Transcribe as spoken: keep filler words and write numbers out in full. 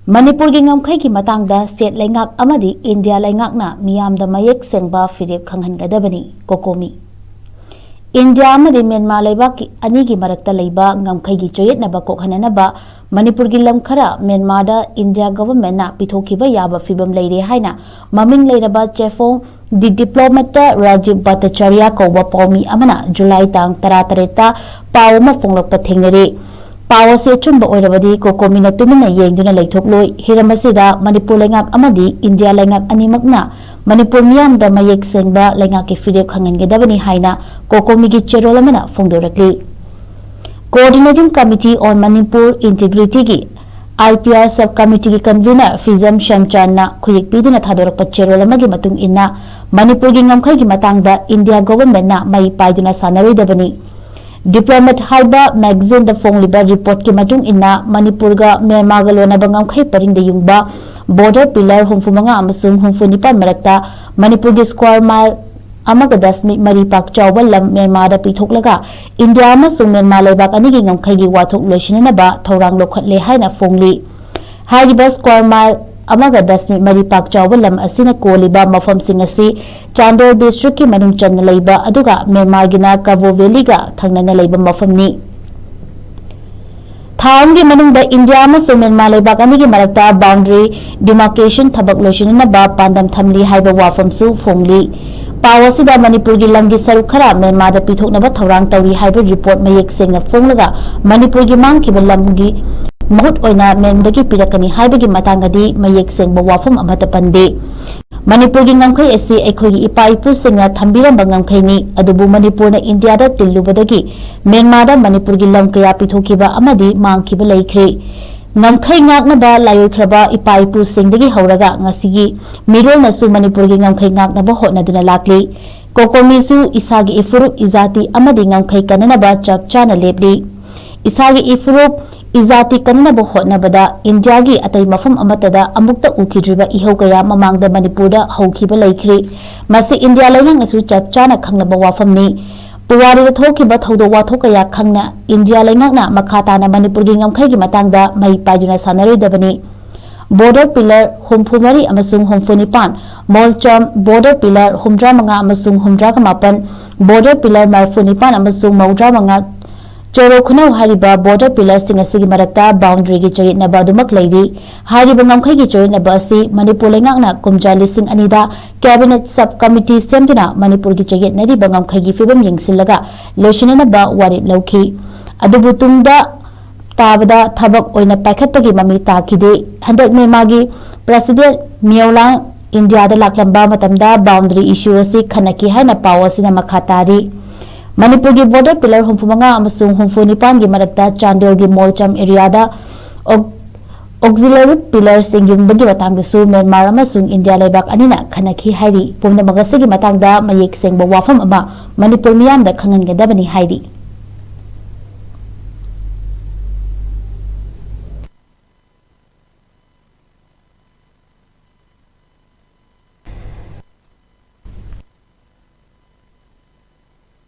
ꯃꯅꯤꯄꯨꯔꯒꯤ ꯉꯝꯈꯩꯒꯤ ꯃꯇꯥꯡꯗ ꯁ꯭ꯇꯦꯠ ꯂꯩꯉꯥꯛ ꯑꯃꯗꯤ ꯏꯟꯗꯤꯌꯥ ꯂꯩꯉꯥꯛꯅ ꯃꯤꯌꯥꯝꯗ ꯃꯌꯦꯛ ꯁꯦꯡꯕ ꯐꯤꯔꯦꯞ ꯈꯪꯍꯟꯒꯗꯕꯅꯤ꯫ ꯀꯣꯀꯣꯃꯤ꯫ ꯏꯟꯗꯤꯌꯥ ꯑꯃꯗꯤ ꯃ꯭ꯌꯥꯟꯃꯥꯔ ꯂꯩꯕꯥꯛꯀꯤ ꯑꯅꯤꯒꯤ ꯃꯔꯛꯇ ꯂꯩꯕ ꯉꯝꯈꯩꯒꯤ ꯆꯌꯦꯠꯅꯕ ꯀꯣꯛꯍꯟꯅꯅꯕ ꯃꯅꯤꯄꯨꯔꯒꯤ ꯂꯝ ꯈꯔ ꯃ꯭ꯌꯥꯟꯃꯥꯔꯗ ꯏꯟꯗꯤꯌꯥ ꯒꯚꯔꯟꯃꯦꯟꯠꯅ ꯄꯤꯊꯣꯛꯈꯤꯕ ꯌꯥꯕ ꯐꯤꯚꯝ ꯂꯩꯔꯦ ꯍꯥꯏꯅ ꯃꯃꯤꯡ ꯂꯩꯔꯕ ꯆꯦꯐꯣꯡ ꯗꯤ ꯗꯤꯄ꯭ꯂꯣꯃꯦꯠꯇ ꯔꯥꯖꯤꯕ ꯚꯠꯇꯆꯥꯔꯌꯥ ꯀꯧꯕ ꯄꯥꯎꯃꯤ ꯑꯃꯅ ꯖꯨꯂꯥꯏ ꯇꯥꯡ ꯇꯔꯥꯇꯔꯦꯠꯇ ꯄꯥꯎ ꯑꯃ ꯐꯣꯡꯂꯛꯄ ꯊꯦꯡꯅꯔꯦ꯫ ꯄꯥꯎ ꯑꯁꯤ ꯑꯆꯨꯝꯕ ꯑꯣꯏꯔꯕꯗꯤ ꯀꯣꯀꯣꯃꯤꯅ ꯇꯨꯃꯤꯟꯅ ꯌꯦꯡꯗꯨꯅ ꯂꯩꯊꯣꯛꯂꯣꯏ꯫ ꯍꯤꯔꯝ ꯑꯁꯤꯗ ꯃꯅꯤꯄꯨꯔ ꯂꯩꯉꯥꯛ ꯑꯃꯗꯤ ꯏꯟꯗꯤꯌꯥ ꯂꯩꯉꯥꯛ ꯑꯅꯤꯃꯛꯅ ꯃꯅꯤꯄꯨꯔ ꯃꯤꯌꯥꯝꯗ ꯃꯌꯦꯛ ꯁꯦꯡꯕ ꯂꯩꯉꯥꯛꯀꯤ ꯐꯤꯔꯦꯞ ꯈꯪꯍꯟꯒꯗꯕꯅꯤ ꯍꯥꯏꯅ ꯀꯣꯀꯣꯃꯤꯒꯤ ꯆꯦꯔꯣꯜ ꯑꯃꯅ ꯐꯣꯡꯗꯣꯔꯛꯂꯤ꯫ Coordinating Committee on Manipur Integrityꯒꯤ, IPR Sub Committeeꯒꯤ convener ꯐꯤꯖꯝ ꯁ꯭ꯌꯥꯝꯆꯥꯟꯅ ꯈꯨꯌꯦꯛ ꯄꯤꯗꯨꯅ ꯊꯥꯗꯣꯔꯛꯄ ꯆꯦꯔꯣꯜ ꯑꯃꯒꯤ ꯃꯇꯨꯡ ꯏꯟꯅ, ꯃꯅꯤꯄꯨꯔꯒꯤ ꯉꯝꯈꯩꯒꯤ ꯃꯇꯥꯡꯗ ꯏꯟꯗꯤꯌꯥ ꯒꯣꯚꯔꯟꯃꯦꯟꯠꯅ ꯃꯩ ꯄꯥꯏꯗꯨꯅ ꯁꯥꯟꯅꯔꯣꯏꯗꯕꯅꯤ꯫ ꯗꯤꯄ꯭ꯂꯣꯃꯦꯠ ꯍꯥꯏꯕ ꯃꯦꯒꯥꯖꯤꯟꯗ ꯐꯣꯡꯂꯤꯕ ꯔꯤꯄꯣꯔꯠꯀꯤ ꯃꯇꯨꯡ ꯏꯟꯅ, ꯃꯅꯤꯄꯨꯔꯒ ꯃ꯭ꯌꯥꯟꯃꯥꯔꯒ ꯂꯣꯟꯅꯕ ꯉꯝꯈꯩ ꯄꯔꯤꯡꯗ ꯌꯨꯡꯕ ꯕꯣꯔꯗꯔ ꯄꯤꯂꯔ ꯍꯨꯝꯐꯨ ꯃꯉꯥ ꯑꯃꯁꯨꯡ ꯍꯨꯝꯐꯨ ꯅꯤꯄꯥꯟ ꯃꯔꯛꯇ ꯃꯅꯤꯄꯨꯔꯒꯤ ꯁ꯭ꯀ꯭ꯋꯥꯔ ꯃꯥꯏꯜ ꯑꯃꯒ ꯗꯁꯃꯤꯛ ꯃꯔꯤ ꯄꯥꯛ ꯆꯥꯎꯕ ꯂꯝ ꯃ꯭ꯌꯥꯟꯃꯥꯔꯗ ꯄꯤꯊꯣꯛꯂꯒ ꯏꯟꯗꯤꯌꯥ ꯑꯃꯁꯨꯡ ꯃ꯭ꯌꯥꯟꯃꯥꯔ ꯂꯩꯕꯥꯛ ꯑꯅꯤꯒꯤ ꯉꯝꯈꯩꯒꯤ ꯋꯥꯊꯣꯛ ꯂꯣꯏꯁꯤꯟꯅꯅꯕ ꯊꯧꯔꯥꯡ ꯂꯧꯈꯠꯂꯦ ꯍꯥꯏꯅ ꯐꯣꯡꯂꯤ꯫ ꯍꯥꯏꯔꯤꯕ ꯁ꯭ꯀ꯭ꯋꯥꯔ ꯃꯥꯏꯜ ꯑꯃꯒ ꯗꯁꯃꯤꯛ ꯃꯔꯤ ꯄꯥꯛ ꯆꯥꯎꯕ ꯂꯝ ꯑꯁꯤꯅ ꯀꯣꯜꯂꯤꯕ ꯃꯐꯝꯁꯤꯡ ꯑꯁꯤ ꯆꯥꯟꯗꯦꯜ ꯗꯤꯁꯇ꯭ꯔꯤꯛꯀꯤ ꯃꯅꯨꯡ ꯆꯟꯅ ꯂꯩꯕ, ꯑꯗꯨꯒ ꯃ꯭ꯌꯥꯟꯃꯥꯔꯒꯤꯅ ꯀꯕꯣ ꯚꯦꯂꯤꯒ ꯊꯪꯅꯅ ꯂꯩꯕ ꯃꯐꯝꯅꯤ꯫ ꯊꯥ ꯑꯃꯒꯤ ꯃꯅꯨꯡꯗ ꯏꯟꯗꯤꯌꯥ ꯑꯃꯁꯨꯡ ꯃ꯭ꯌꯥꯟꯃꯥꯔ ꯂꯩꯕꯥꯛ ꯑꯅꯤꯒꯤ ꯃꯔꯛꯇ boundary demarcation ꯊꯕꯛ ꯂꯣꯏꯁꯤꯟꯅꯅꯕ ꯄꯥꯟꯗꯝ ꯊꯝꯂꯤ ꯍꯥꯏꯕ ꯋꯥꯐꯝꯁꯨ ꯐꯣꯡꯂꯤ꯫ ꯄꯥꯎ ꯑꯁꯤꯗ ꯃꯅꯤꯄꯨꯔꯒꯤ ꯂꯝꯒꯤ ꯁꯔꯨꯛ ꯈꯔ ꯃ꯭ꯌꯥꯟꯃꯥꯔꯗ ꯄꯤꯊꯣꯛꯅꯕ ꯊꯧꯔꯥꯡ ꯇꯧꯔꯤ ꯍꯥꯏꯕ ꯔꯤꯄꯣꯔꯠ ꯃꯌꯦꯛ ꯁꯦꯡꯅ ꯐꯣꯡꯂꯒ, ꯃꯅꯤꯄꯨꯔꯒꯤ ꯃꯥꯡꯈꯤꯕ ꯂꯝꯒꯤ ꯃꯍꯨꯠ ꯑꯣꯏꯅ ꯃ꯭ꯌꯥꯟꯃꯥꯔꯗꯒꯤ ꯄꯤꯔꯛꯀꯅꯤ ꯍꯥꯏꯕꯒꯤ ꯃꯇꯥꯡꯗꯗꯤ ꯃꯌꯦꯛ ꯁꯦꯡꯕ ꯋꯥꯐꯝ ꯑꯃꯠꯇ ꯄꯟꯗꯦ꯫ ꯃꯅꯤꯄꯨꯔꯒꯤ ꯉꯝꯈꯩ ꯑꯁꯤ ꯑꯩꯈꯣꯏꯒꯤ ꯏꯄꯥ ꯏꯄꯨꯁꯤꯡꯅ ꯊꯝꯕꯤꯔꯝꯕ ꯉꯝꯈꯩꯅꯤ, ꯑꯗꯨꯕꯨ ꯃꯅꯤꯄꯨꯔꯅ ꯏꯟꯗꯤꯌꯥꯗ ꯇꯤꯜꯂꯨꯕꯗꯒꯤ ꯃ꯭ꯌꯥꯟꯃꯥꯔꯗ ꯃꯅꯤꯄꯨꯔꯒꯤ ꯂꯝ ꯀꯌꯥ ꯄꯤꯊꯣꯛꯈꯤꯕ ꯑꯃꯗꯤ ꯃꯥꯡꯈꯤꯕ ꯂꯩꯈ꯭ꯔꯦ꯫ ꯉꯝꯈꯩ ꯉꯥꯛꯅꯕ ꯂꯥꯏꯑꯣꯏꯈ꯭ꯔꯕ ꯏꯄꯥ ꯏꯄꯨꯁꯤꯡꯗꯒꯤ ꯍꯧꯔꯒ ꯉꯁꯤꯒꯤ ꯃꯤꯔꯣꯜꯅꯁꯨ ꯃꯅꯤꯄꯨꯔꯒꯤ ꯉꯝꯈꯩ ꯉꯥꯛꯅꯕ ꯍꯣꯠꯅꯗꯨꯅ ꯂꯥꯛꯂꯤ꯫ ꯀꯣꯀꯣꯃꯤꯁꯨ ꯏꯁꯥꯒꯤ ꯏꯐꯨꯔꯨꯞ, ꯏꯖꯥꯇꯤ ꯑꯃꯗꯤ ꯉꯝꯈꯩ ꯀꯟꯅꯅꯕ ꯆꯞ ꯆꯥꯅ ꯂꯦꯞꯂꯤ꯫ ꯏꯁꯥꯒꯤ ꯏꯐꯨꯔꯨꯞ, ꯏꯖꯥꯇꯤ ꯀꯟꯅꯕ ꯍꯣꯠꯅꯕꯗ ꯏꯟꯗꯤꯌꯥꯒꯤ ꯑꯇꯩ ꯃꯐꯝ ꯑꯃꯠꯇꯗ ꯑꯃꯨꯛꯇ ꯎꯈꯤꯗ꯭ꯔꯤꯕ ꯏꯍꯧ ꯀꯌꯥ ꯃꯃꯥꯡꯗ ꯃꯅꯤꯄꯨꯔꯗ ꯍꯧꯈꯤꯕ ꯂꯩꯈ꯭ꯔꯦ꯫ ꯃꯁꯤ ꯏꯟꯗꯤꯌꯥ ꯂꯩꯉꯥꯛꯅꯁꯨ ꯆꯞ ꯆꯥꯅ ꯈꯪꯂꯕ ꯋꯥꯐꯝꯅꯤ꯫ ꯄꯨꯋꯥꯔꯤꯗ ꯊꯣꯛꯈꯤꯕ ꯊꯧꯗꯣꯛ ꯋꯥꯊꯣꯛ ꯀꯌꯥ ꯈꯪꯅ ꯏꯟꯗꯤꯌꯥ ꯂꯩꯉꯥꯛꯅ ꯃꯈꯥ ꯇꯥꯅ ꯃꯅꯤꯄꯨꯔꯒꯤ ꯉꯝꯈꯩꯒꯤ ꯃꯇꯥꯡꯗ ꯃꯩ ꯄꯥꯏꯗꯨꯅ ꯁꯥꯟꯅꯔꯣꯏꯗꯕꯅꯤ꯫ Border pillar ꯍꯨꯝꯐꯨ ꯃꯔꯤ ꯑꯃꯁꯨꯡ ꯍꯨꯝꯐꯨ ꯅꯤꯄꯥꯟ, ꯃꯣꯜꯆꯝ border pillar ꯍꯨꯝꯗ꯭ꯔꯥ ꯃꯉꯥ ꯑꯃꯁꯨꯡ ꯍꯨꯝꯗ꯭ꯔꯥ ꯃꯥꯄꯟ, border pillar ꯃꯔꯤꯐꯨ ꯅꯤꯄꯥꯟ ꯑꯃꯁꯨꯡ ꯃꯧꯗ꯭ꯔꯥ ꯃꯉꯥ, ꯆꯣꯔꯣ ꯈꯨꯅꯧ ꯍꯥꯏꯔꯤꯕ border pillarꯁꯤꯡ ꯑꯁꯤꯒꯤ ꯃꯔꯛꯇ boundaryꯒꯤ ꯆꯌꯦꯠꯅꯕ ꯑꯗꯨꯃꯛ ꯂꯩꯔꯤ꯫ ꯍꯥꯏꯔꯤꯕ ꯉꯝꯈꯩꯒꯤ ꯆꯌꯦꯠꯅꯕ ꯑꯁꯤ ꯃꯅꯤꯄꯨꯔ ꯂꯩꯉꯥꯛꯅ ꯀꯨꯝꯖꯥ ꯂꯤꯁꯤꯡ ꯑꯅꯤꯗ cabinet sub committee ꯁꯦꯝꯗꯨꯅ ꯃꯅꯤꯄꯨꯔꯒꯤ ꯆꯌꯦꯠꯅꯔꯤꯕ ꯉꯝꯈꯩꯒꯤ ꯐꯤꯕꯝ ꯌꯦꯡꯁꯤꯜꯂꯒ ꯂꯣꯏꯁꯤꯟꯅꯅꯕ ꯋꯥꯔꯦꯞ ꯂꯧꯈꯤ꯫ ꯑꯗꯨꯕꯨ ꯇꯨꯡꯗ ꯇꯥꯕꯗ ꯊꯕꯛ ꯑꯣꯏꯅ ꯄꯥꯏꯈꯠꯄꯒꯤ ꯃꯃꯤ ꯇꯥꯈꯤꯗꯦ꯫ ꯍꯟꯗꯛ ꯃꯦ ꯃꯥꯒꯤ president ꯃꯤꯌꯧꯂꯥꯡ ꯏꯟꯗꯤꯌꯥꯗ ꯂꯥꯛꯂꯝꯕ ꯃꯇꯝꯗ boundary issue ꯑꯁꯤ ꯈꯟꯅꯈꯤ ꯍꯥꯏꯅ ꯄꯥꯎ ꯑꯁꯤꯅ ꯃꯈꯥ ꯇꯥꯔꯤ꯫ ꯃꯅꯤꯄꯨꯔꯒꯤ border pillar ꯍꯨꯝꯐꯨ ꯃꯉꯥ ꯑꯃꯁꯨꯡ ꯍꯨꯝꯐꯨ ꯅꯤꯄꯥꯟꯒꯤ ꯃꯔꯛꯇ ꯆꯥꯟꯗꯦꯜꯒꯤ ꯃꯣꯜꯆꯝ areaꯗ ꯑꯣꯛ-, auxiliary pillarꯁꯤꯡ ꯌꯨꯡꯕꯒꯤ ꯃꯇꯥꯡꯗꯁꯨ ꯃ꯭ꯌꯥꯟꯃꯥꯔ ꯑꯃꯁꯨꯡ ꯏꯟꯗꯤꯌꯥ ꯂꯩꯕꯥꯛ ꯑꯅꯤꯅ ꯈꯟꯅꯈꯤ ꯍꯥꯏꯔꯤ꯫ ꯄꯨꯝꯅꯃꯛ ꯑꯁꯤꯒꯤ ꯃꯇꯥꯡꯗ ꯃꯌꯦꯛ ꯁꯦꯡꯕ ꯋꯥꯐꯝ ꯑꯃ ꯃꯅꯤꯄꯨꯔ ꯃꯤꯌꯥꯝꯗ ꯈꯪꯍꯟꯒꯗꯕꯅꯤ ꯍꯥꯏꯔꯤ꯫